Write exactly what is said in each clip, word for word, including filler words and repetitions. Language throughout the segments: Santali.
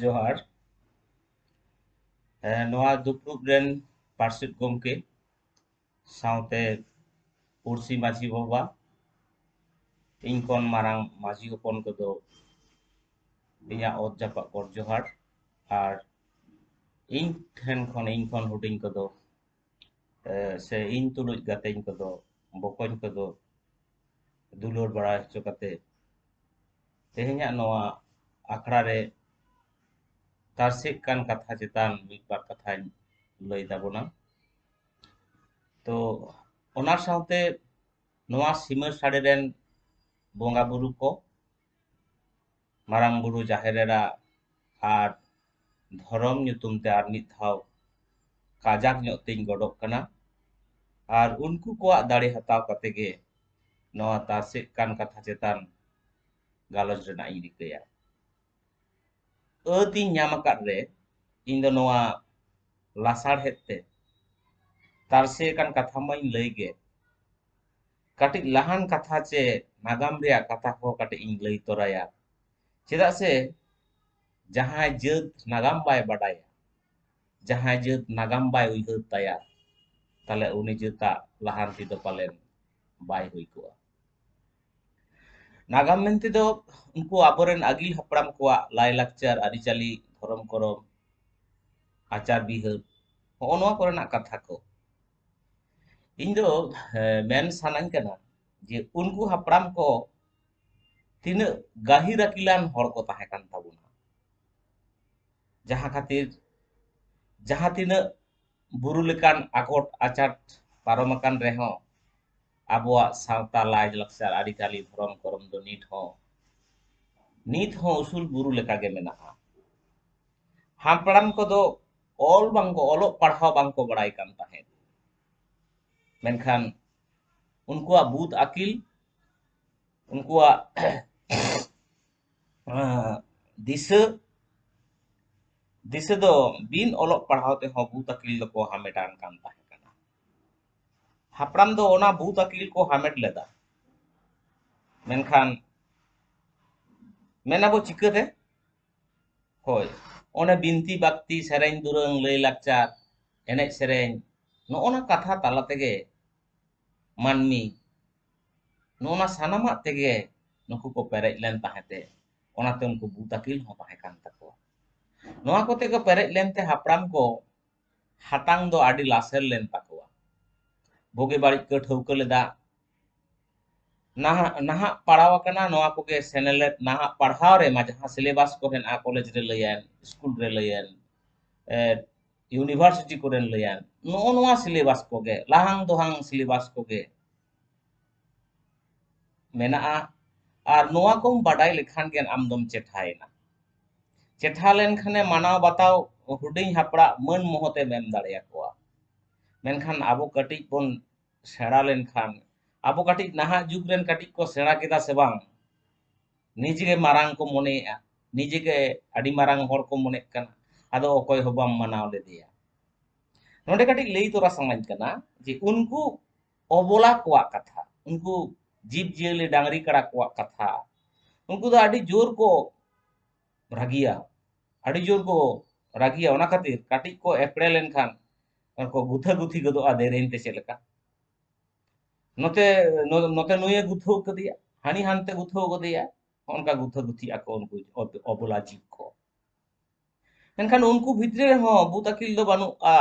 ᱡᱚᱦᱟᱨ᱾ ᱮ, ᱱᱚᱣᱟ ᱫᱩᱯᱲᱩᱵ ᱨᱮᱱ ᱯᱟᱨᱥᱮᱛ ᱜᱚᱢᱠᱮ ᱥᱟᱶᱛᱮ ᱯᱩᱲᱥᱤ ᱢᱟᱹᱡᱷᱤ ᱵᱟᱵᱟ, ᱤᱧ ᱠᱷᱚᱱ ᱢᱟᱨᱟᱝ ᱢᱟᱹᱡᱷᱤ ᱦᱚᱯᱚᱱ ᱠᱚᱫᱚ ᱤᱧᱟᱹᱜ ᱚᱛ ᱡᱟᱯᱟᱜ ᱜᱚᱰ ᱡᱚᱦᱟᱨ, ᱟᱨ ᱤᱧ ᱴᱷᱮᱱ ᱠᱷᱚᱱ, ᱤᱧ ᱠᱷᱚᱱ ᱦᱩᱰᱤᱧ ᱠᱚᱫᱚ, ᱮ, ᱥᱮ ᱤᱧ ᱛᱩᱞᱩᱡ ᱜᱟᱛᱮᱧ ᱠᱚᱫᱚ, ᱵᱚᱠᱚᱧ ᱠᱚᱫᱚ ᱫᱩᱞᱟᱹᱲ ᱵᱟᱲᱟ ᱦᱚᱪᱚ ᱠᱟᱛᱮ ᱛᱮᱦᱮᱧᱟᱜ ᱱᱚᱣᱟ ᱟᱠᱷᱲᱟ ᱨᱮ ᱛᱟᱨᱥᱮᱜ ᱠᱟᱱ ᱠᱟᱛᱷᱟ ᱪᱮᱛᱟᱱ ᱢᱤᱫ ᱵᱟᱨ ᱠᱟᱛᱷᱟᱧ ᱞᱟᱹᱭ ᱛᱟᱵᱚᱱᱟ᱾ ᱛᱚ, ᱚᱱᱟ ᱥᱟᱶᱛᱮ ᱱᱚᱣᱟ ᱥᱤᱢᱟᱹ ᱥᱟᱹᱲᱮ ᱨᱮᱱ ᱵᱚᱸᱜᱟ ᱵᱩᱨᱩ ᱠᱚ, ᱢᱟᱨᱟᱝ ᱵᱩᱨᱩ, ᱡᱟᱦᱮᱨ ᱮᱨᱟ ᱟᱨ ᱫᱷᱚᱨᱚᱢ ᱧᱩᱛᱩᱢ ᱛᱮ ᱟᱨ ᱢᱤᱫ ᱫᱷᱟᱣ ᱠᱟᱡᱟᱠ ᱧᱚᱜ ᱛᱤᱧ ᱜᱚᱰᱚᱜ ᱠᱟᱱᱟ᱾ ᱟᱨ ᱩᱱᱠᱩ ᱠᱚᱣᱟᱜ ᱫᱟᱲᱮ ᱦᱟᱛᱟᱣ ᱠᱟᱛᱮ ᱜᱮ ᱱᱚᱣᱟ ᱛᱟᱨᱥᱮᱜ ᱠᱟᱱ ᱠᱟᱛᱷᱟ ᱪᱮᱛᱟᱱ ᱜᱟᱞᱚᱪ ᱨᱮᱱᱟᱜ ᱤᱧ ᱨᱤᱠᱟᱹᱭᱟ᱾ ᱟᱹᱛ ᱤᱧ ᱧᱟᱢ ᱟᱠᱟᱫ ᱨᱮ, ᱤᱧ ᱫᱚ ᱱᱚᱣᱟ ᱞᱟᱥᱟᱲᱦᱮᱫ ᱛᱮ ᱛᱟᱨᱥᱮ ᱟᱠᱟᱱ ᱠᱟᱛᱷᱟ ᱢᱟᱧ ᱞᱟᱹᱭ ᱜᱮ, ᱠᱟᱹᱴᱤᱡ ᱞᱟᱦᱟᱱ ᱠᱟᱛᱷᱟ ᱪᱮ ᱱᱟᱜᱟᱢ ᱨᱮᱭᱟᱜ ᱠᱟᱛᱷᱟ ᱠᱚ ᱠᱟᱹᱴᱤᱡ ᱤᱧ ᱞᱟᱹᱭ ᱛᱚᱨᱟᱭᱟ᱾ ᱪᱮᱫᱟᱜ ᱥᱮ ᱡᱟᱦᱟᱸᱭ ᱡᱟᱹᱛ ᱱᱟᱜᱟᱢ ᱵᱟᱭ ᱵᱟᱰᱟᱭᱟ, ᱡᱟᱦᱟᱸᱭ ᱡᱟᱹᱛ ᱱᱟᱜᱟᱢ ᱵᱟᱭ ᱩᱭᱦᱟᱹᱨ ᱛᱟᱭᱟ, ᱛᱟᱦᱞᱮ ᱩᱱᱤ ᱡᱟᱹᱛᱟᱜ ᱞᱟᱦᱟᱱᱛᱤ ᱫᱚ ᱯᱟᱞᱮᱱ ᱵᱟᱭ ᱦᱩᱭ ᱠᱚᱜᱼᱟ᱾ ᱱᱟᱜᱟᱢ ᱢᱮᱱᱛᱮ ᱫᱚ ᱩᱱᱠᱩ ᱟᱵᱚᱨᱮᱱ ᱟᱹᱜᱤᱞ ᱦᱟᱯᱲᱟᱢ ᱠᱚᱣᱟᱜ ᱞᱟᱭᱼᱞᱟᱠᱪᱟᱨ, ᱟᱹᱨᱤᱪᱟᱹᱞᱤ, ᱫᱷᱚᱨᱚᱢ ᱠᱚᱨᱚᱢ, ᱟᱪᱟᱨ ᱵᱤᱦᱟᱹᱨ, ᱦᱚᱸᱜᱼᱚ ᱱᱚᱣᱟ ᱠᱚᱨᱮᱱᱟᱜ ᱠᱟᱛᱷᱟ ᱠᱚ᱾ ᱤᱧ ᱫᱚ, ᱮ, ᱢᱮᱱ ᱥᱟᱱᱟᱧ ᱠᱟᱱᱟ ᱡᱮ ᱩᱱᱠᱩ ᱦᱟᱯᱲᱟᱢ ᱠᱚ ᱛᱤᱱᱟᱹᱜ ᱜᱟᱹᱦᱤᱨ ᱟᱹᱠᱤᱞᱟᱱ ᱦᱚᱲ ᱠᱚ ᱛᱟᱦᱮᱸ ᱠᱟᱱ ᱛᱟᱵᱚᱱᱟ, ᱡᱟᱦᱟᱸ ᱠᱷᱟᱹᱛᱤᱨ ᱡᱟᱦᱟᱸ ᱛᱤᱱᱟᱹᱜ ᱵᱩᱨᱩ ᱞᱮᱠᱟᱱ ᱟᱠᱚᱴ ᱟᱪᱟᱴ ᱯᱟᱨᱚᱢ ᱟᱠᱟᱱ ᱨᱮᱦᱚᱸ, ᱟᱵᱚᱣᱟᱜ ᱥᱟᱶᱛᱟ, ᱞᱟᱭᱼᱞᱟᱠᱪᱟᱨ, ᱟᱹᱨᱤᱪᱟᱹᱞᱤ, ᱫᱷᱚᱨᱚᱢ ᱠᱚᱨᱚᱢ ᱫᱚ ᱱᱤᱛ ᱦᱚᱸ, ᱱᱤᱛ ᱦᱚᱸ ᱩᱥᱩᱞ ᱵᱩᱨᱩ ᱞᱮᱠᱟᱜᱮ ᱢᱮᱱᱟᱜᱼᱟ᱾ ᱦᱟᱯᱲᱟᱢ ᱠᱚᱫᱚ ᱚᱞ ᱵᱟᱝᱠᱚ, ᱚᱞᱚᱜ ᱯᱟᱲᱦᱟᱣ ᱵᱟᱝᱠᱚ ᱵᱟᱲᱟᱭ ᱠᱟᱱ ᱛᱟᱦᱮᱸᱫ, ᱢᱮᱱᱠᱷᱟᱱ ᱩᱱᱠᱩᱣᱟᱜ ᱵᱩᱫ ᱟᱹᱠᱤᱞ, ᱩᱱᱠᱩᱣᱟᱜ, ᱟᱸ, ᱫᱤᱥᱟᱹ, ᱫᱤᱥᱟᱹ ᱫᱚ ᱵᱤᱱ ᱚᱞᱚᱜ ᱯᱟᱲᱦᱟᱣ ᱛᱮᱦᱚᱸ ᱵᱩᱫ ᱟᱹᱠᱤᱞ ᱫᱚᱠᱚ ᱦᱟᱢᱮᱴᱟᱱ ᱠᱟᱱ ᱛᱟᱦᱮᱸ ᱠᱟᱱᱟ᱾ ᱦᱟᱯᱲᱟᱢ ᱫᱚ ᱚᱱᱟ ᱵᱩᱫ ᱟᱹᱠᱤᱞ ᱠᱚ ᱦᱟᱢᱮᱴ ᱞᱮᱫᱟ, ᱢᱮᱱᱠᱷᱟᱱ ᱢᱮᱱᱟᱵᱚ ᱪᱤᱠᱟᱹᱛᱮ? ᱦᱳᱭ, ᱚᱱᱮ ᱵᱤᱱᱛᱤ ᱵᱟᱠᱛᱤ, ᱥᱮᱨᱮᱧ ᱫᱩᱨᱟᱹᱝ, ᱞᱟᱹᱭ ᱞᱟᱠᱪᱟᱨ, ᱮᱱᱮᱡ ᱥᱮᱨᱮᱧ, ᱱᱚᱜᱼᱚ ᱱᱟ ᱠᱟᱛᱷᱟ ᱛᱟᱞᱟ ᱛᱮᱜᱮ ᱢᱟᱹᱱᱢᱤ ᱱᱚᱜᱼᱚ ᱱᱟ ᱥᱟᱱᱟᱢᱟᱜ ᱛᱮᱜᱮ ᱱᱩᱠᱩ ᱠᱚ ᱯᱮᱨᱮᱡ ᱞᱮᱱ ᱛᱟᱦᱮᱸ ᱛᱮ, ᱚᱱᱟᱛᱮ ᱩᱱᱠᱩ ᱵᱩᱫ ᱟᱹᱠᱤᱞ ᱦᱚᱸ ᱛᱟᱦᱮᱸ ᱠᱟᱱ ᱛᱟᱠᱚᱣᱟ᱾ ᱱᱚᱣᱟ ᱠᱚᱛᱮ ᱠᱚ ᱯᱮᱨᱮᱡ ᱞᱮᱱᱛᱮ ᱦᱟᱯᱲᱟᱢ ᱠᱚ ᱦᱟᱛᱟᱝ ᱫᱚ ᱟᱹᱰᱤ ᱞᱟᱥᱮᱨ ᱞᱮᱱ ᱛᱟᱠᱚᱣᱟ᱾ ᱵᱩᱜᱤ ᱵᱟᱹᱲᱤᱡ ᱠᱚ ᱴᱷᱟᱹᱣᱠᱟᱹ ᱞᱮᱫᱟ᱾ ᱱᱟᱦᱟᱜ, ᱱᱟᱦᱟᱜ ᱯᱟᱲᱦᱟᱣ ᱟᱠᱟᱱᱟ ᱱᱚᱣᱟ ᱠᱚᱜᱮ ᱥᱮᱱᱮᱞᱮᱫ, ᱱᱟᱦᱟᱜ ᱯᱟᱲᱦᱟᱣ ᱨᱮᱢᱟ ᱡᱟᱦᱟᱸ syllabus ᱠᱚ ᱦᱮᱱᱟᱜᱼᱟ, ᱠᱚᱞᱮᱡᱽ ᱨᱮ ᱞᱟᱹᱭᱮᱱ, ᱥᱠᱩᱞ ᱨᱮ ᱞᱟᱹᱭᱮᱱ, ᱮ, university ᱠᱚᱨᱮᱱ ᱞᱟᱹᱭᱮᱱ, ᱱᱚᱜᱼᱚ ᱱᱚᱣᱟ syllabus ᱠᱚᱜᱮ, ᱞᱟᱦᱟᱝ ᱫᱚᱦᱟᱝ syllabus ᱠᱚᱜᱮ ᱢᱮᱱᱟᱜᱼᱟ᱾ ᱟᱨ ᱱᱚᱣᱟ ᱠᱚᱢ ᱵᱟᱰᱟᱭ ᱞᱮᱠᱷᱟᱱ ᱜᱮ ᱟᱢ ᱫᱚᱢ ᱪᱮᱴᱷᱟᱭᱮᱱᱟ᱾ ᱪᱮᱴᱷᱟ ᱞᱮᱱᱠᱷᱟᱱᱮ ᱢᱟᱱᱟᱣ ᱵᱟᱛᱟᱣ ᱦᱩᱰᱤᱧ ᱦᱟᱯᱲᱟᱜ ᱢᱟᱹᱱ ᱢᱚᱦᱚᱛᱮᱢ ᱮᱢ ᱫᱟᱲᱮᱭᱟᱠᱚᱣᱟ᱾ ᱢᱮᱱᱠᱷᱟᱱ ᱟᱵᱚ ᱠᱟᱹᱴᱤᱡ ᱵᱚᱱ ᱥᱮᱬᱟ ᱞᱮᱱᱠᱷᱟᱱ, ᱟᱵᱚ ᱠᱟᱹᱴᱤᱡ ᱱᱟᱦᱟᱜ ᱡᱩᱜᱽ ᱨᱮᱱ ᱠᱟᱹᱴᱤᱡ ᱠᱚ ᱥᱮᱬᱟ ᱠᱮᱫᱟ ᱥᱮ ᱵᱟᱝ, ᱱᱤᱡᱮ ᱜᱮ ᱢᱟᱨᱟᱝ ᱠᱚ ᱢᱚᱱᱮᱭᱮᱜᱼᱟ, ᱱᱤᱡᱮ ᱜᱮ ᱟᱹᱰᱤ ᱢᱟᱨᱟᱝ ᱦᱚᱲ ᱠᱚ ᱢᱚᱱᱮᱜ ᱠᱟᱱᱟ, ᱟᱫᱚ ᱚᱠᱚᱭ ᱦᱚᱸ ᱵᱟᱢ ᱢᱟᱱᱟᱣ ᱞᱮᱫᱮᱭᱟ᱾ ᱱᱚᱰᱮ ᱠᱟᱹᱴᱤᱡ ᱞᱟᱹᱭ ᱛᱚᱨᱟ ᱥᱟᱱᱟᱧ ᱠᱟᱱᱟ ᱡᱮ ᱩᱱᱠᱩ ᱚᱵᱚᱞᱟ ᱠᱚᱣᱟᱜ ᱠᱟᱛᱷᱟ, ᱩᱱᱠᱩ ᱡᱤᱵᱽ ᱡᱤᱭᱟᱹᱞᱤ ᱰᱟᱝᱨᱤ ᱠᱟᱰᱟ ᱠᱚᱣᱟᱜ ᱠᱟᱛᱷᱟ, ᱩᱱᱠᱩ ᱫᱚ ᱟᱹᱰᱤ ᱡᱳᱨ ᱠᱚ ᱨᱟᱹᱜᱤᱭᱟ, ᱟᱹᱰᱤ ᱡᱳᱨ ᱠᱚ ᱨᱟᱹᱜᱤᱭᱟ᱾ ᱚᱱᱟ ᱠᱷᱟᱹᱛᱤᱨ ᱠᱟᱹᱴᱤᱡ ᱠᱚ ᱮᱯᱲᱮ ᱞᱮᱱᱠᱷᱟᱱ ᱠᱚ ᱜᱩᱛᱷᱟᱹ ᱜᱩᱛᱷᱤ ᱜᱚᱫᱚᱜᱼᱟ ᱫᱮᱨᱮᱧ ᱛᱮ ᱪᱮᱫ ᱞᱮᱠᱟ᱾ ᱱᱚᱛᱮ, ᱱᱚ-, ᱱᱚᱛᱮ ᱱᱩᱭᱮ ᱜᱩᱛᱷᱟᱹᱣ ᱠᱟᱫᱮᱭᱟ, ᱦᱟᱹᱱᱤ ᱦᱟᱱᱛᱮ ᱜᱩᱛᱷᱟᱹᱣ ᱠᱟᱫᱮᱭᱟ, ᱚᱱᱠᱟ ᱜᱩᱛᱷᱟᱹ ᱜᱩᱛᱷᱤ ᱟᱠᱚ ᱩᱱᱠᱩ ᱚᱵ-, ᱚᱵᱚᱞᱟ ᱡᱤᱵ ᱠᱚ᱾ ᱢᱮᱱᱠᱷᱟᱱ ᱩᱱᱠᱩ ᱵᱷᱤᱛᱨᱤ ᱨᱮᱦᱚᱸ ᱵᱩᱫ ᱟᱹᱠᱤᱞ ᱫᱚ ᱵᱟᱹᱱᱩᱜᱼᱟ,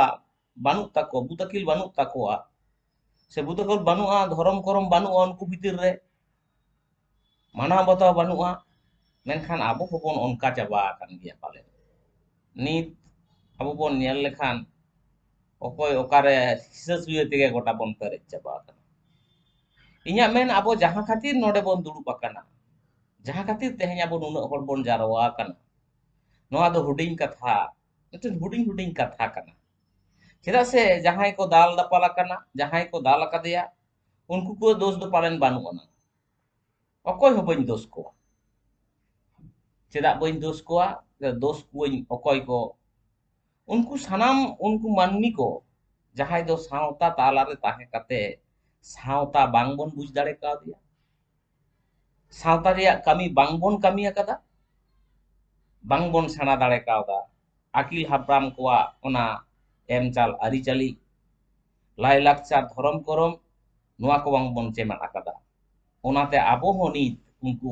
ᱵᱟᱹᱱᱩᱜ ᱛᱟᱠᱚ, ᱵᱩᱫ ᱟᱹᱠᱤᱞ ᱵᱟᱹᱱᱩᱜ ᱛᱟᱠᱚᱣᱟ, ᱥᱮ ᱵᱩᱫ ᱟᱹᱠᱤᱞ ᱵᱟᱹᱱᱩᱜᱼᱟ, ᱫᱷᱚᱨᱚᱢ ᱠᱚᱨᱚᱢ ᱵᱟᱹᱱᱩᱜᱼᱟ ᱩᱱᱠᱩ ᱵᱷᱤᱛᱤᱨ ᱨᱮ᱾ ᱢᱟᱱᱟᱣ ᱵᱟᱛᱟᱣ ᱵᱟᱹᱱᱩᱜᱼᱟ, ᱢᱮᱱᱠᱷᱟᱱ ᱟᱵᱚ ᱦᱚᱸᱵᱚᱱ ᱚᱱᱠᱟ ᱪᱟᱵᱟ ᱟᱠᱟᱱ ᱜᱮᱭᱟ ᱯᱟᱞᱮ᱾ ᱱᱤᱛ ᱟᱵᱚ ᱵᱚᱱ ᱧᱮᱞ ᱞᱮᱠᱷᱟᱱ ᱚᱠᱚᱭ ᱚᱠᱟᱨᱮ ᱦᱤᱥᱟᱹ ᱥᱩᱭᱟᱹ ᱛᱮᱜᱮ ᱜᱚᱴᱟ ᱵᱚᱱ ᱯᱮᱨᱮᱡ ᱪᱟᱵᱟ ᱟᱠᱟᱱᱟ᱾ ᱤᱧᱟᱹᱜ ᱢᱮᱱ, ᱟᱵᱚ ᱡᱟᱦᱟᱸ ᱠᱷᱟᱹᱛᱤᱨ ᱱᱚᱰᱮ ᱵᱚᱱ ᱫᱩᱲᱩᱵ ᱟᱠᱟᱱᱟ, ᱡᱟᱦᱟᱸ ᱠᱷᱟᱹᱛᱤᱨ ᱛᱮᱦᱮᱧ ᱟᱵᱚ ᱱᱩᱱᱟᱹᱜ ᱦᱚᱲ ᱵᱚᱱ ᱡᱟᱨᱣᱟ ᱟᱠᱟᱱᱟ, ᱱᱚᱣᱟ ᱫᱚ ᱦᱩᱰᱤᱧ ᱠᱟᱛᱷᱟ, ᱢᱤᱫᱴᱮᱱ ᱦᱩᱰᱤᱧ ᱦᱩᱰᱤᱧ ᱠᱟᱛᱷᱟ ᱠᱟᱱᱟ᱾ ᱪᱮᱫᱟᱜ ᱥᱮ ᱡᱟᱦᱟᱸᱭ ᱠᱚ ᱫᱟᱞ ᱫᱟᱯᱟᱞ ᱟᱠᱟᱱᱟ, ᱡᱟᱦᱟᱸᱭ ᱠᱚ ᱫᱟᱞ ᱟᱠᱟᱫᱮᱭᱟ, ᱩᱱᱠᱩ ᱠᱚ ᱫᱳᱥ ᱫᱚ ᱯᱟᱞᱮᱱ ᱵᱟᱹᱱᱩᱜ ᱟᱱᱟ᱾ ᱚᱠᱚᱭ ᱦᱚᱸ ᱵᱟᱹᱧ ᱫᱳᱥ ᱠᱚᱣᱟ᱾ ᱪᱮᱫᱟᱜ ᱵᱟᱹᱧ ᱫᱳᱥ ᱠᱚᱣᱟ? ᱫᱳᱥ ᱠᱚᱣᱟᱹᱧ ᱚᱠᱚᱭ ᱠᱚ? ᱩᱱᱠᱩ ᱥᱟᱱᱟᱢ, ᱩᱱᱠᱩ ᱢᱟᱹᱱᱢᱤ ᱠᱚ ᱡᱟᱦᱟᱸᱭ ᱫᱚ ᱥᱟᱶᱛᱟ ᱛᱟᱞᱟᱨᱮ ᱛᱟᱦᱮᱸ ᱠᱟᱛᱮ ᱥᱟᱶᱛᱟ ᱵᱟᱝᱵᱚᱱ ᱵᱩᱡᱽ ᱫᱟᱲᱮ ᱠᱟᱣᱫᱮᱭᱟ, ᱥᱟᱶᱛᱟ ᱨᱮᱭᱟᱜ ᱠᱟᱹᱢᱤ ᱵᱟᱝᱵᱚᱱ ᱠᱟᱹᱢᱤ ᱟᱠᱟᱫᱟ, ᱵᱟᱝᱵᱚᱱ ᱥᱮᱬᱟ ᱫᱟᱲᱮ ᱠᱟᱣᱫᱟ᱾ ᱟᱹᱜᱤᱞ ᱦᱟᱯᱲᱟᱢ ᱠᱚᱣᱟᱜ ᱚᱱᱟ ᱮᱢ ᱪᱟᱞ ᱟᱹᱨᱤᱪᱟᱹᱞᱤ, ᱞᱟᱭᱼᱞᱟᱠᱪᱟᱨ, ᱫᱷᱚᱨᱚᱢ ᱠᱚᱨᱚᱢ, ᱱᱚᱣᱟ ᱠᱚ ᱵᱟᱝᱵᱚᱱ ᱪᱮᱢᱮᱫ ᱟᱠᱟᱫᱟ᱾ ᱚᱱᱟᱛᱮ ᱟᱵᱚ ᱦᱚᱸ ᱱᱤᱛ ᱩᱱᱠᱩ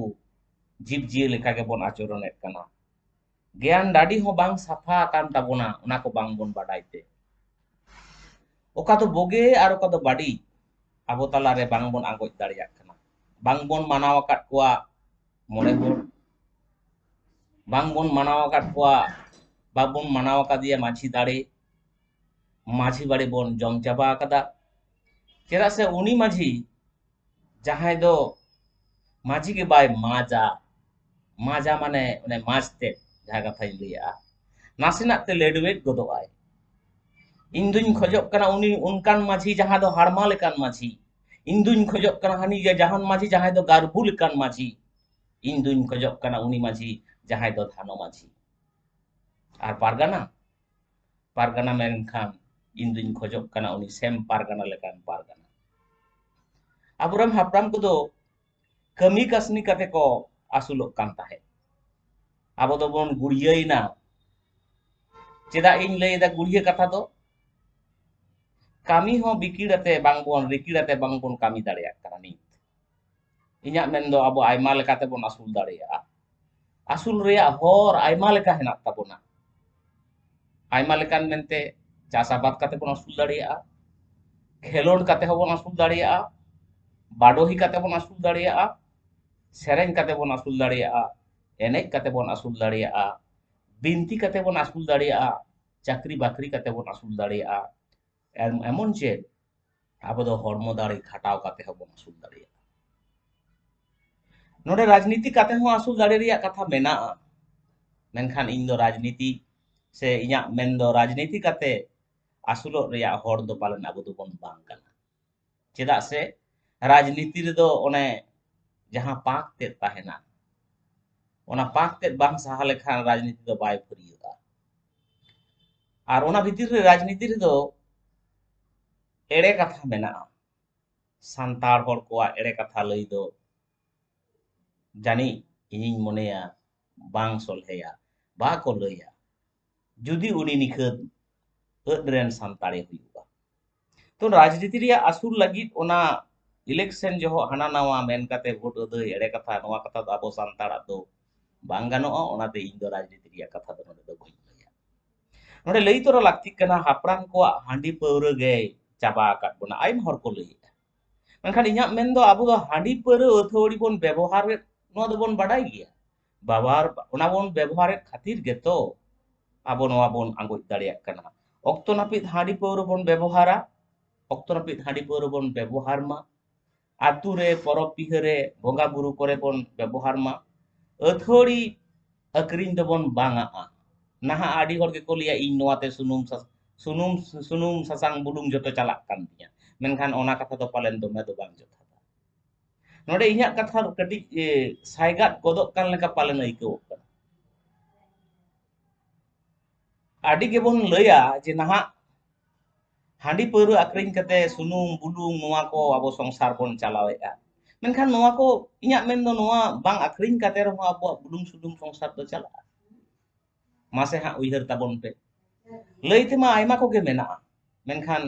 ᱡᱤᱵᱽ ᱡᱤᱭᱟᱹᱞᱤ ᱞᱮᱠᱟ ᱜᱮᱵᱚᱱ ᱟᱪᱚᱨᱚᱱᱮᱫ ᱠᱟᱱᱟ᱾ ᱜᱮᱭᱟᱱ ᱰᱟᱹᱰᱤ ᱦᱚᱸ ᱵᱟᱝ ᱥᱟᱯᱷᱟ ᱟᱠᱟᱱ ᱛᱟᱵᱚᱱᱟ, ᱚᱱᱟ ᱠᱚ ᱵᱟᱝᱵᱚᱱ ᱵᱟᱰᱟᱭ ᱛᱮ᱾ ᱚᱠᱟ ᱫᱚ ᱵᱩᱜᱤ ᱟᱨ ᱚᱠᱟ ᱫᱚ ᱵᱟᱹᱲᱤᱡ, ᱟᱵᱚ ᱛᱟᱞᱟᱨᱮ ᱵᱟᱝᱵᱚᱱ ᱟᱸᱜᱚᱪ ᱫᱟᱲᱮᱭᱟᱜ ᱠᱟᱱᱟ᱾ ᱵᱟᱝᱵᱚᱱ ᱢᱟᱱᱟᱣ ᱟᱠᱟᱫ ᱠᱚᱣᱟ ᱢᱚᱬᱮ ᱦᱚᱲ, ᱵᱟᱝᱵᱚᱱ ᱢᱟᱱᱟᱣ ᱟᱠᱟᱫ ᱠᱚᱣᱟ, ᱵᱟᱵᱚᱱ ᱢᱟᱱᱟᱣ ᱟᱠᱟᱫᱮᱭᱟ ᱢᱟᱹᱡᱷᱤ ᱫᱟᱲᱮ, ᱢᱟᱹᱡᱷᱤ ᱵᱟᱲᱮ ᱵᱚᱱ ᱡᱚᱢ ᱪᱟᱵᱟ ᱟᱠᱟᱫᱟ᱾ ᱪᱮᱫᱟᱜ ᱥᱮ ᱩᱱᱤ ᱢᱟᱹᱡᱷᱤ ᱡᱟᱦᱟᱸᱭ ᱫᱚ ᱢᱟᱹᱡᱷᱤ ᱜᱮ ᱵᱟᱭ ᱢᱟᱡᱟ, ᱢᱟᱡᱟ ᱢᱟᱱᱮ ᱚᱱᱮ ᱢᱟᱡᱽ ᱛᱮᱫ, ᱡᱟᱦᱟᱸ ᱠᱟᱛᱷᱟᱧ ᱞᱟᱹᱭᱮᱜᱼᱟ, ᱱᱟᱥᱮᱱᱟᱜ ᱛᱮ ᱞᱮᱰᱣᱮᱴ ᱜᱚᱫᱚᱜ ᱟᱭ᱾ ᱤᱧ ᱫᱩᱧ ᱠᱷᱚᱡᱚᱜ ᱠᱟᱱᱟ ᱩᱱᱤ ᱚᱱᱠᱟᱱ ᱢᱟᱹᱡᱷᱤ ᱡᱟᱦᱟᱸ ᱫᱚ ᱦᱟᱲᱢᱟ ᱞᱮᱠᱟᱱ ᱢᱟᱹᱡᱷᱤ᱾ ᱤᱧ ᱫᱩᱧ ᱠᱷᱚᱡᱚᱜ ᱠᱟᱱᱟ ᱦᱟᱹᱱᱤ ᱡᱮ ᱡᱟᱦᱟᱱ ᱢᱟᱹᱡᱷᱤ ᱡᱟᱦᱟᱸᱭ ᱫᱚ ᱜᱟᱨᱵᱩ ᱞᱮᱠᱟᱱ ᱢᱟᱹᱡᱷᱤ᱾ ᱤᱧ ᱫᱩᱧ ᱠᱷᱚᱡᱚᱜ ᱠᱟᱱᱟ ᱩᱱᱤ ᱢᱟᱹᱡᱷᱤ ᱡᱟᱦᱟᱸᱭ ᱫᱚ ᱫᱷᱟᱱᱚ ᱢᱟᱹᱡᱷᱤ᱾ ᱟᱨ ᱯᱟᱨᱜᱟᱱᱟ, ᱯᱟᱨᱜᱟᱱᱟ ᱢᱮᱱᱠᱷᱟᱱ ᱤᱧ ᱫᱩᱧ ᱠᱷᱚᱡᱚᱜ ᱠᱟᱱᱟ ᱩᱱᱤ ᱥᱮᱢ ᱯᱟᱨᱜᱟᱱᱟ ᱞᱮᱠᱟᱱ ᱯᱟᱨᱜᱟᱱᱟ᱾ ᱟᱵᱚᱨᱮᱱ ᱦᱟᱯᱲᱟᱢ ᱠᱚᱫᱚ ᱠᱟᱹᱢᱤ ᱠᱟᱹᱥᱱᱤ ᱠᱟᱛᱮ ᱠᱚ ᱟᱹᱥᱩᱞᱚᱜ ᱠᱟᱱ ᱛᱟᱦᱮᱸᱫ᱾ ᱟᱵᱚ ᱫᱚᱵᱚᱱ ᱜᱩᱲᱭᱟᱹᱭᱮᱱᱟ᱾ ᱪᱮᱫᱟᱜ ᱤᱧ ᱞᱟᱹᱭ ᱮᱫᱟ ᱜᱩᱲᱭᱟᱹ ᱠᱟᱛᱷᱟ ᱫᱚ? ᱠᱟᱹᱢᱤ ᱦᱚᱸ ᱵᱤᱠᱤᱲ ᱟᱛᱮ ᱵᱟᱝᱵᱚᱱ, ᱨᱤᱠᱤᱲ ᱟᱛᱮ ᱵᱟᱝᱵᱚᱱ ᱠᱟᱹᱢᱤ ᱫᱟᱲᱮᱭᱟᱜ ᱠᱟᱱᱟ ᱱᱤᱛ᱾ ᱤᱧᱟᱹᱜ ᱢᱮᱱ ᱫᱚ ᱟᱵᱚ ᱟᱭᱢᱟ ᱞᱮᱠᱟᱛᱮ ᱵᱚᱱ ᱟᱹᱥᱩᱞ ᱫᱟᱲᱮᱭᱟᱜᱼᱟ᱾ ᱟᱹᱥᱩᱞ ᱨᱮᱭᱟᱜ ᱦᱚᱨ ᱟᱭᱢᱟ ᱞᱮᱠᱟ ᱦᱮᱱᱟᱜ ᱛᱟᱵᱚᱱᱟ᱾ ᱟᱭᱢᱟ ᱞᱮᱠᱟᱱ ᱢᱮᱱᱛᱮ ᱪᱟᱥ ᱟᱵᱟᱫ ᱠᱟᱛᱮ ᱵᱚᱱ ᱟᱹᱥᱩᱞ ᱫᱟᱲᱮᱭᱟᱜᱼᱟ, ᱠᱷᱮᱞᱳᱰ ᱠᱟᱛᱮ ᱦᱚᱸᱵᱚᱱ ᱟᱹᱥᱩᱞ ᱫᱟᱲᱮᱭᱟᱜᱼᱟ, ᱵᱟᱰᱚᱦᱤ ᱠᱟᱛᱮ ᱵᱚᱱ ᱟᱹᱥᱩᱞ ᱫᱟᱲᱮᱭᱟᱜᱼᱟ, ᱥᱮᱨᱮᱧ ᱠᱟᱛᱮ ᱵᱚᱱ ᱟᱹᱥᱩᱞ ᱫᱟᱲᱮᱭᱟᱜᱼᱟ, ᱮᱱᱮᱡ ᱠᱟᱛᱮ ᱵᱚᱱ ᱟᱹᱥᱩᱞ ᱫᱟᱲᱮᱭᱟᱜᱼᱟ, ᱵᱤᱱᱛᱤ ᱠᱟᱛᱮ ᱵᱚᱱ ᱟᱹᱥᱩᱞ ᱫᱟᱲᱮᱭᱟᱜᱼᱟ, ᱪᱟᱹᱠᱨᱤ ᱵᱟᱹᱠᱨᱤ ᱠᱟᱛᱮ ᱵᱚᱱ ᱟᱹᱥᱩᱞ ᱫᱟᱲᱮᱭᱟᱜᱼᱟ, ᱮᱢ-, ᱮᱢᱚᱱ ᱪᱮᱫ ᱟᱵᱚ ᱫᱚ ᱦᱚᱲᱢᱚ ᱫᱟᱲᱮ ᱠᱷᱟᱴᱟᱣ ᱠᱟᱛᱮ ᱦᱚᱸᱵᱚᱱ ᱟᱹᱥᱩᱞ ᱫᱟᱲᱮᱭᱟᱜᱼᱟ᱾ ᱱᱚᱰᱮ ᱨᱟᱡᱽᱱᱤᱛᱤ ᱠᱟᱛᱮ ᱦᱚᱸ ᱟᱹᱥᱩᱞ ᱫᱟᱲᱮ ᱨᱮᱭᱟᱜ ᱠᱟᱛᱷᱟ ᱢᱮᱱᱟᱜᱼᱟ, ᱢᱮᱱᱠᱷᱟᱱ ᱤᱧ ᱫᱚ ᱨᱟᱡᱽᱱᱤᱛᱤ ᱥᱮ ᱤᱧᱟᱹᱜ ᱢᱮᱱ ᱫᱚ ᱨᱟᱡᱽᱱᱤᱛᱤ ᱠᱟᱛᱮ ᱟᱹᱥᱩᱞᱚᱜ ᱨᱮᱭᱟᱜ ᱦᱚᱲ ᱫᱚ ᱯᱟᱞᱮᱱ ᱟᱵᱚ ᱫᱚᱵᱚᱱ ᱵᱟᱝ ᱠᱟᱱᱟ᱾ ᱪᱮᱫᱟᱜ ᱥᱮ ᱨᱟᱡᱽᱱᱤᱛᱤ ᱨᱮᱫᱚ ᱚᱱᱮ ᱡᱟᱦᱟᱸ ᱯᱟᱠ ᱛᱮᱫ ᱛᱟᱦᱮᱱᱟ, ᱚᱱᱟ ᱯᱟᱠ ᱛᱮᱫ ᱵᱟᱝ ᱥᱟᱦᱟ ᱞᱮᱠᱷᱟᱱ ᱨᱟᱡᱽᱱᱤᱛᱤ ᱫᱚ ᱵᱟᱭ ᱯᱷᱟᱹᱨᱭᱟᱹᱜᱼᱟ᱾ ᱟᱨ ᱚᱱᱟ ᱵᱷᱤᱛᱤᱨ ᱨᱮ ᱨᱟᱡᱽᱱᱤᱛᱤ ᱨᱮᱫᱚ ᱮᱲᱮ ᱠᱟᱛᱷᱟ ᱢᱮᱱᱟᱜᱼᱟ᱾ ᱥᱟᱱᱛᱟᱲ ᱦᱚᱲ ᱠᱚᱣᱟᱜ ᱮᱲᱮ ᱠᱟᱛᱷᱟ ᱞᱟᱹᱭ ᱫᱚ ᱡᱟᱹᱱᱤᱡ ᱤᱧᱤᱧ ᱢᱚᱱᱮᱭᱟ ᱵᱟᱝ ᱥᱚᱞᱦᱮᱭᱟ᱾ ᱵᱟᱠᱚ ᱞᱟᱹᱭᱟ ᱡᱩᱫᱤ ᱩᱱᱤ ᱱᱤᱠᱷᱟᱹᱛ ᱟᱹᱫ ᱨᱮᱱ ᱥᱟᱱᱛᱟᱲᱮ ᱦᱩᱭᱩᱜᱼᱟ᱾ ᱛᱚ ᱨᱟᱡᱽᱱᱤᱛᱤ ᱨᱮᱭᱟᱜ ᱟᱹᱥᱩᱞ ᱞᱟᱹᱜᱤᱫ ᱚᱱᱟ election ᱡᱚᱦᱚᱜ ᱦᱟᱱᱟ ᱱᱟᱣᱟ ᱢᱮᱱ ᱠᱟᱛᱮ ᱵᱷᱳᱴ ᱟᱹᱫᱟᱹᱭ ᱮᱲᱮ ᱠᱟᱛᱷᱟ ᱱᱚᱣᱟ ᱠᱟᱛᱷᱟ ᱫᱚ ᱟᱵᱚ ᱥᱟᱱᱛᱟᱲᱟᱜ ᱫᱚ ᱵᱟᱝ ᱜᱟᱱᱚᱜᱼᱟ᱾ ᱚᱱᱟᱛᱮ ᱤᱧ ᱫᱚ ᱨᱟᱡᱽᱱᱤᱛᱤ ᱨᱮᱭᱟᱜ ᱠᱟᱛᱷᱟ ᱫᱚ ᱱᱚᱰᱮ ᱫᱚ ᱵᱟᱹᱧ ᱞᱟᱹᱭᱟ᱾ ᱱᱚᱰᱮ ᱞᱟᱹᱭ ᱛᱚᱨᱟ ᱞᱟᱹᱠᱛᱤᱜ ᱠᱟᱱᱟ ᱦᱟᱯᱲᱟᱢ ᱠᱚᱣᱟᱜ ᱦᱟᱺᱰᱤ ᱯᱟᱹᱣᱨᱟᱹ ᱜᱮ ᱪᱟᱵᱟ ᱟᱠᱟᱫ ᱵᱚᱱᱟ, ᱟᱭᱢᱟ ᱦᱚᱲ ᱠᱚ ᱞᱟᱹᱭᱮᱫᱼᱟ᱾ ᱢᱮᱱᱠᱷᱟᱱ ᱤᱧᱟᱹᱜ ᱢᱮᱱ ᱫᱚ ᱟᱵᱚ ᱫᱚ ᱦᱟᱺᱰᱤ ᱯᱟᱹᱣᱨᱟᱹ ᱟᱹᱛᱷᱟᱹᱣᱲᱤ ᱵᱚᱱ ᱵᱮᱵᱚᱦᱟᱨᱮᱫ ᱱᱚᱣᱟ ᱫᱚᱵᱚᱱ ᱵᱟᱰᱟᱭ ᱜᱮᱭᱟ᱾ ᱵᱮᱵᱚᱦᱟᱨ ᱚᱱᱟ ᱵᱚᱱ ᱵᱮᱵᱚᱦᱟᱨᱮᱫ ᱠᱷᱟᱹᱛᱤᱨ ᱜᱮᱛᱚ ᱟᱵᱚ ᱱᱚᱣᱟ ᱵᱚᱱ ᱟᱸᱜᱚᱪ ᱫᱟᱲᱮᱭᱟᱜ ᱠᱟᱱᱟ᱾ ᱚᱠᱛᱚ ᱱᱟᱹᱯᱤᱛ ᱦᱟᱺᱰᱤ ᱯᱟᱹᱣᱨᱟᱹ ᱵᱚᱱ ᱵᱮᱵᱚᱦᱟᱨᱟ, ᱚᱠᱛᱚ ᱱᱟᱹᱯᱤᱛ ᱦᱟᱺᱰᱤ ᱯᱟᱹᱣᱨᱟᱹ ᱵᱚᱱ ᱵᱮᱵᱚᱦᱟᱨ ᱢᱟ᱾ ᱟᱛᱳ ᱨᱮ ᱯᱚᱨᱚᱵᱽ ᱯᱤᱦᱟᱹ ᱨᱮ ᱵᱚᱸᱜᱟ ᱵᱩᱨᱩ ᱠᱚᱨᱮ ᱵᱚᱱ ᱵᱮᱵᱚᱦᱟᱨ ᱢᱟ᱾ ᱟᱹᱛᱷᱟᱹᱲᱤ ᱟᱹᱠᱷᱨᱤᱧ ᱫᱚᱵᱚᱱ ᱵᱟᱝ ᱟᱜᱼᱟ᱾ ᱱᱟᱦᱟᱜ ᱟᱹᱰᱤ ᱦᱚᱲ ᱜᱮᱠᱚ ᱞᱟᱹᱭᱟ ᱤᱧ ᱱᱚᱣᱟᱛᱮ ᱥᱩᱱᱩᱢ ᱥᱟᱥ- ᱥᱩᱱᱩᱢ ᱥᱩᱱᱩᱢ ᱥᱟᱥᱟᱝ ᱵᱩᱞᱩᱝ ᱡᱚᱛᱚ ᱪᱟᱞᱟᱜ ᱠᱟᱱ ᱛᱤᱧᱟ, ᱢᱮᱱᱠᱷᱟᱱ ᱚᱱᱟ ᱠᱟᱛᱷᱟ ᱫᱚ ᱯᱟᱞᱮᱱ ᱫᱚᱢᱮ ᱫᱚ ᱵᱟᱝ ᱡᱚᱛᱷᱟᱛᱟ᱾ ᱱᱚᱰᱮ ᱤᱧᱟᱹᱜ ᱠᱟᱛᱷᱟ ᱠᱟᱹᱴᱤᱡ ᱮ, ᱥᱟᱭᱜᱟᱫ ᱜᱚᱫᱚᱜ ᱠᱟᱱ ᱞᱮᱠᱟ ᱯᱟᱞᱮᱱ ᱟᱹᱭᱠᱟᱹᱣᱚᱜ ᱠᱟᱱᱟ᱾ ᱟᱹᱰᱤ ᱜᱮᱵᱚᱱ ᱞᱟᱹᱭᱟ ᱡᱮ ᱱᱟᱦᱟᱜ ᱦᱟᱺᱰᱤ ᱯᱟᱹᱣᱨᱟᱹ ᱟᱹᱠᱷᱨᱤᱧ ᱠᱟᱛᱮ ᱥᱩᱱᱩᱢ ᱵᱩᱞᱩᱝ ᱱᱚᱣᱟ ᱠᱚ ᱟᱵᱚ ᱥᱚᱝᱥᱟᱨ ᱵᱚᱱ ᱪᱟᱞᱟᱣᱮᱫᱼᱟ, ᱢᱮᱱᱠᱷᱟᱱ ᱱᱚᱣᱟ ᱠᱚ ᱤᱧᱟᱹᱜ ᱢᱮᱱ ᱫᱚ ᱱᱚᱣᱟ ᱵᱟᱝ ᱟᱹᱠᱷᱨᱤᱧ ᱠᱟᱛᱮ ᱨᱮᱦᱚᱸ ᱟᱵᱚᱣᱟᱜ ᱵᱩᱞᱩᱝ ᱥᱩᱱᱩᱢ ᱥᱚᱝᱥᱟᱨ ᱫᱚ ᱪᱟᱞᱟᱜᱼᱟ᱾ ᱢᱟᱥᱮ ᱦᱟᱸᱜ ᱩᱭᱦᱟᱹᱨ ᱛᱟᱵᱚᱱ ᱯᱮ᱾ ᱞᱟᱹᱭ ᱛᱮᱢᱟ ᱟᱭᱢᱟ ᱠᱚᱜᱮ ᱢᱮᱱᱟᱜᱼᱟ, ᱢᱮᱱᱠᱷᱟᱱ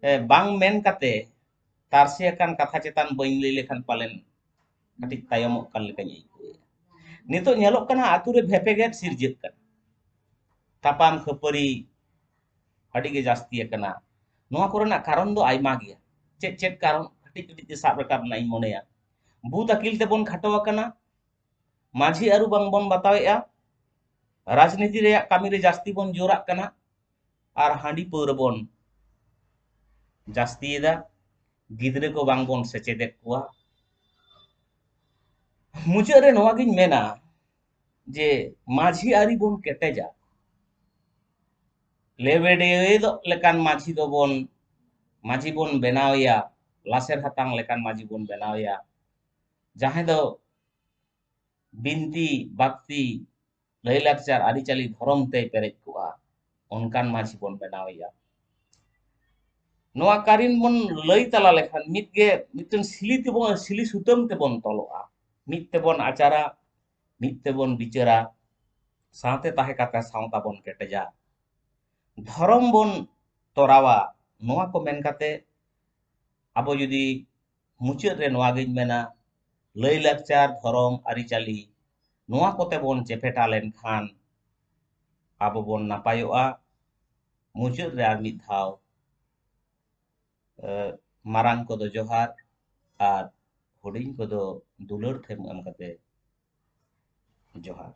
ᱮ, ᱵᱟᱝ ᱢᱮᱱ ᱠᱟᱛᱮ ᱛᱟᱨᱥᱮ ᱟᱠᱟᱱ ᱠᱟᱛᱷᱟ ᱪᱮᱛᱟᱱ ᱵᱟᱹᱧ ᱞᱟᱹᱭ ᱞᱮᱠᱷᱟᱱ ᱯᱟᱞᱮᱱ ᱠᱟᱹᱴᱤᱡ ᱛᱟᱭᱚᱢᱚᱜ ᱠᱟᱱ ᱞᱮᱠᱟᱧ ᱟᱹᱭᱠᱟᱹᱣᱮᱫᱼᱟ᱾ ᱱᱤᱛᱚᱜ ᱧᱮᱞᱚᱜ ᱠᱟᱱᱟ ᱟᱛᱳ ᱨᱮ ᱵᱷᱮᱯᱮᱜᱮᱫ ᱥᱤᱨᱡᱟᱹᱜ ᱠᱟᱱᱟ, ᱛᱟᱯᱟᱢ ᱠᱷᱟᱹᱯᱟᱹᱨᱤ ᱟᱹᱰᱤ ᱜᱮ ᱡᱟᱹᱥᱛᱤ ᱟᱠᱟᱱᱟ᱾ ᱱᱚᱣᱟ ᱠᱚᱨᱮᱱᱟᱜ ᱠᱟᱨᱚᱱ ᱫᱚ ᱟᱭᱢᱟ ᱜᱮᱭᱟ᱾ ᱪᱮᱫ ᱪᱮᱫ ᱠᱟᱨᱚᱱ ᱠᱟᱹᱴᱤᱡ ᱠᱟᱹᱴᱤᱡ ᱛᱮ ᱥᱟᱵ ᱨᱟᱠᱟᱵ ᱨᱮᱱᱟᱜ ᱤᱧ ᱢᱚᱱᱮᱭᱟ᱾ ᱵᱩᱫ ᱟᱹᱠᱤᱞ ᱛᱮᱵᱚᱱ ᱠᱷᱟᱴᱚ ᱟᱠᱟᱱᱟ, ᱢᱟᱹᱡᱷᱤ ᱟᱹᱨᱩ ᱵᱟᱝ ᱵᱚᱱ ᱵᱟᱛᱟᱣᱮᱫᱼᱟ, ᱨᱟᱡᱽᱱᱤᱛᱤ ᱨᱮᱭᱟᱜ ᱠᱟᱹᱢᱤ ᱨᱮ ᱡᱟᱹᱥᱛᱤ ᱵᱚᱱ ᱡᱳᱨᱟᱜ ᱠᱟᱱᱟ, ᱟᱨ ᱦᱟᱺᱰᱤ ᱯᱟᱹᱣᱨᱟᱹ ᱵᱚᱱ ᱡᱟᱹᱥᱛᱤᱭᱮᱫᱟ, ᱜᱤᱫᱽᱨᱟᱹ ᱠᱚ ᱵᱟᱝ ᱵᱚᱱ ᱥᱮᱪᱮᱫᱮᱫ ᱠᱚᱣᱟ᱾ ᱢᱩᱪᱟᱹᱫ ᱨᱮ ᱱᱚᱣᱟ ᱜᱤᱧ ᱢᱮᱱᱟ ᱡᱮ ᱢᱟᱹᱡᱷᱤ ᱟᱹᱨᱤ ᱵᱚᱱ ᱠᱮᱴᱮᱡᱟ, ᱞᱮᱵᱮᱰᱮᱫᱚᱜ ᱞᱮᱠᱟᱱ ᱢᱟᱹᱡᱷᱤ ᱫᱚᱵᱚᱱ ᱢᱟᱹᱡᱷᱤ ᱵᱚᱱ ᱵᱮᱱᱟᱣᱮᱭᱟ, ᱞᱟᱥᱮᱨ ᱦᱟᱛᱟᱝ ᱞᱮᱠᱟᱱ ᱢᱟᱹᱡᱷᱤ ᱵᱚᱱ ᱵᱮᱱᱟᱣᱮᱭᱟ, ᱡᱟᱦᱟᱸᱭ ᱫᱚ ᱵᱤᱱᱛᱤ ᱵᱟᱠᱛᱤ ᱞᱟᱹᱭᱼᱞᱟᱠᱪᱟᱨ ᱟᱹᱨᱤᱪᱟᱹᱞᱤ ᱫᱷᱚᱨᱚᱢ ᱛᱮᱭ ᱯᱮᱨᱮᱡ ᱠᱚᱜᱼᱟ, ᱚᱱᱠᱟᱱ ᱢᱟᱹᱡᱷᱤ ᱵᱚᱱ ᱵᱮᱱᱟᱣᱮᱭᱟ᱾ ᱱᱚᱣᱟ ᱠᱟᱹᱨᱤᱱ ᱵᱚᱱ ᱞᱟᱹᱭ ᱛᱟᱞᱟ ᱞᱮᱠᱷᱟᱱ ᱢᱤᱫ ᱜᱮ ᱢᱤᱫᱴᱮᱱ ᱥᱤᱞᱤ ᱛᱮᱵᱚᱱ, ᱥᱤᱞᱤ ᱥᱩᱛᱟᱹᱢ ᱛᱮᱵᱚᱱ ᱛᱚᱞᱚᱜᱼᱟ, ᱢᱤᱫ ᱛᱮᱵᱚᱱ ᱟᱪᱟᱨᱟ, ᱢᱤᱫ ᱛᱮᱵᱚᱱ ᱵᱤᱪᱟᱹᱨᱟ, ᱥᱟᱶᱛᱮ ᱛᱟᱦᱮᱸ ᱠᱟᱛᱮ ᱥᱟᱶᱛᱟ ᱵᱚᱱ ᱠᱮᱴᱮᱡᱟ, ᱫᱷᱚᱨᱚᱢ ᱵᱚᱱ ᱛᱚᱨᱟᱣᱟ᱾ ᱱᱚᱣᱟ ᱠᱚ ᱢᱮᱱ ᱠᱟᱛᱮ ᱟᱵᱚ ᱡᱩᱫᱤ ᱢᱩᱪᱟᱹᱫ ᱨᱮ ᱱᱚᱣᱟ ᱜᱤᱧ ᱢᱮᱱᱟ, ᱞᱟᱹᱭ ᱞᱟᱠᱪᱟᱨ, ᱫᱷᱚᱨᱚᱢ, ᱟᱹᱨᱤᱪᱟᱹᱞᱤ, ᱱᱚᱣᱟ ᱠᱚᱛᱮ ᱵᱚᱱ ᱪᱮᱯᱮᱴᱟ ᱞᱮᱱᱠᱷᱟᱱ ᱟᱵᱚ ᱵᱚᱱ ᱱᱟᱯᱟᱭᱚᱜᱼᱟ᱾ ᱢᱩᱪᱟᱹᱫ ᱨᱮ ᱟᱨ ᱢᱤᱫ ᱫᱷᱟᱣ, ᱮ, ᱢᱟᱨᱟᱝ ᱠᱚᱫᱚ ᱡᱚᱦᱟᱨ ᱟᱨ ᱦᱩᱰᱤᱧ ᱠᱚᱫᱚ ᱫᱩᱞᱟᱹᱲ ᱛᱷᱮᱢ ᱮᱢ ᱠᱟᱛᱮ ᱡᱚᱦᱟᱨ᱾